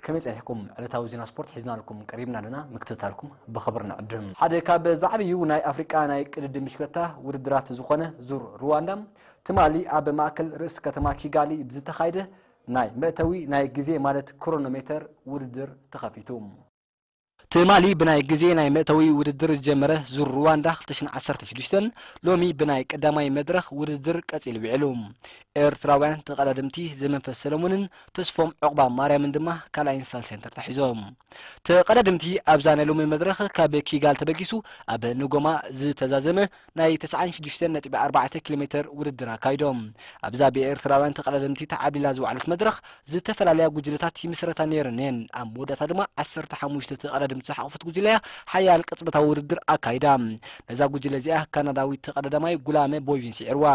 ከመይ ጸኒሕኩም? ዕለታዊ ዜና ስፖርት ሒዝናልኩም ቀሪብና ኣለና። ምክትታልኩም ብኽብሪ ንዕድም። ሓደ ካብ ዝዓበዩ ናይ ኣፍሪቃ ናይ ቅድድም ብሽክለታ ውድድራት ዝኾነ ዙር ሩዋንዳ ትማሊ ኣብ ማእከል ርእሲ ከተማ ኪጋሊ ብዝተኻየደ ናይ መእተዊ ናይ ግዜ ማለት ክሮኖሜተር ውድድር ተኸፊቱ። ትማሊ ብናይ ግዜ ናይ መእተዊ ውድድር ዝጀመረ ዙር ሩዋንዳ ክልተ ሽሕን ዓሰርተ ሽዱሽተን ሎሚ ብናይ ቀዳማይ መድረኽ ውድድር ቀጺሉ ውዒሉ። ኤርትራውያን ተቐዳደምቲ ዘመንፈስ ሰለሙንን ተስፎም ዑቕባ ማርያምን ድማ ካልኣይን ሳልሳይን ተርታ ሒዞም። ተቐዳደምቲ ኣብዛ ናይ ሎሚ መድረኽ ካብ ኪጋል ተበጊሱ ኣብ ንጎማ ዝተዛዘመ ናይ ተስዓን ሽዱሽተን ነጥቢ ኣርባዕተ ኪሎ ሜተር ውድድር ኣካይዶም። ኣብዛ ብኤርትራውያን ተቐዳደምቲ ተዓብሊላ ዝወዓለት መድረኽ ዝተፈላለያ ጉጅለታት ይምስረታ ነይረን እየን። ኣብ መወዳእታ ድማ ዓሰርተ ሓሙሽተ ተቐዳደምቲ ዝሓቖፈት ጉጅለ እያ ሓያል ቅጽበታዊ ውድድር ኣካይዳ። ነዛ ጉጅለ እዚኣ ካናዳዊ ተቐዳዳማይ ጉላመ ቦይቪን ስዒርዋ።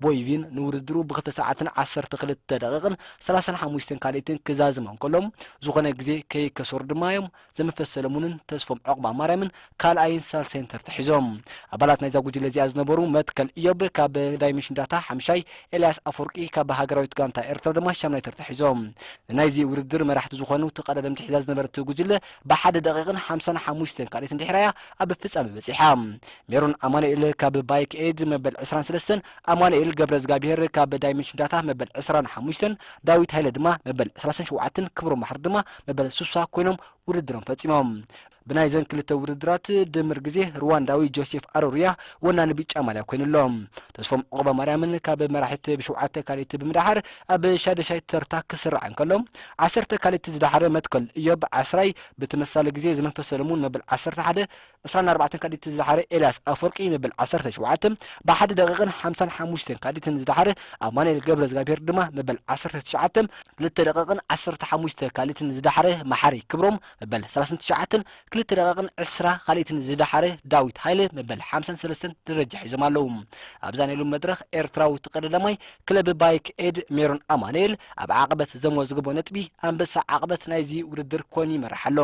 ቦይቪን ንውድድሩ ብክልተ ሰዓትን ዓሰርተ ክልተ ደቂቕን ሰላሳን ሓሙሽተን ካልኢትን ክዛዝማ እንከሎ፣ ዝኾነ ግዜ ከይከሰሩ ድማ እዮም ዘመንፈስ ሰለሙንን ተስፎም ዑቕባ ማርያምን ካልኣይን ሳልሳይን ተርታ ሒዞም። ኣባላት ናይዛ ጉጅለ እዚኣ ዝነበሩ መትከል እዮብ ካብ ዳይመንሽን ዳታ ሓምሻይ፣ ኤልያስ ኣፈወርቂ ካብ ሃገራዊት ጋንታ ኤርትራ ድማ ሻምናይ ተርታ ሒዞም። ንናይዚ ውድድር መራሕቲ ዝኾኑ ተቐዳደምቲ ሒዛ ዝነበረት ጉጅለ ብሓደ ደቂቕን ሓምሳን ሓሙሽተን ካልኢትን ድሕራያ ኣብ ፍጻመ በጺሓ። ሜሮን ኣማኑኤል ካብ ባይክ ኤድ መበል ዕስራን ሰለስተን፣ ኣማኑኤል ገብረ እግዚኣብሔር ካብ ዳይመንሽን ዳታ መበል ዕስራን ሓሙሽተን፣ ዳዊት ሃይለ ድማ መበል ሰላሳን ሸውዓተን፣ ክብሮም ባሕሪ ድማ መበል ስሳ ኮይኖም ውድድሮም ፈጺሞም። ብናይዘን ክልተ ውድድራት ድምር ግዜ ሩዋንዳዊ ጆሴፍ ኣሮሪያ ወናኒ ብጫ ማልያ ኮይኑ ኣሎ። ተስፎም ዑቕባ ማርያምን ካብ መራሒት ብሸውዓተ ካልኢት ብምድሓር ኣብ ሻደሻይ ተርታ ክስራዕ እንከሎ፣ ዓሰርተ ካልኢት ዝደሓረ መትከል እዮብ ዓስራይ ብተመሳሳሊ ግዜ ዘመንፈስ ሰለሙን መበል ዓሰርተ ሓደ፣ ዕስራን ኣርባዕተን ካልኢት ዝደሓረ ኤልያስ ኣፈወርቂ መበል ዓሰርተ ሸውዓተ፣ ብሓደ ደቂቕን ሓምሳን ሓሙሽተን ካልኢትን ዝደሓረ ኣማኑኤል ገብረ እግዚኣብሔር ድማ መበል ዓሰርተ ትሽዓተ፣ ክልተ ደቂቕን ዓሰርተ ሓሙሽተ ካልኢትን ዝደሓረ መሓሪ ክብሮም መበል ሰላሳን ትሽዓተን፣ ክልተ ደቂቕን ዕስራ ካልኢትን ዝደሓረ ዳዊት ሃይለ መበል ሓምሳን ሰለስተን ደረጃ ሒዞም ኣለዉ። ኣብዛ ናይ ሎሚ መድረኽ ኤርትራዊ ተቐዳዳማይ ክለብ ባይክ ኤድ ሜሮን ኣማኑኤል ኣብ ዓቐበት ዘመዝግቦ ነጥቢ ኣንበሳ ዓቐበት ናይዚ ውድድር ኮይኑ ይመርሕ ኣሎ።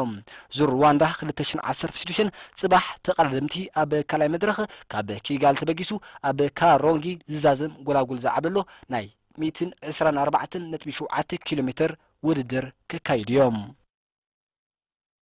ዙር ሩዋንዳ ክልተ ሽሕን ዓሰርተ ሽዱሽተን ጽባሕ ተቐዳደምቲ ኣብ ካልኣይ መድረኽ ካብ ኪጋል ተበጊሱ ኣብ ካሮንጊ ዝዛዘም ጎላጉል ዝዓብለሎ ናይ ሚእትን ዕስራን ኣርባዕተን ነጥቢ ሸውዓተ ኪሎ ሜተር ውድድር ክካይዱ እዮም።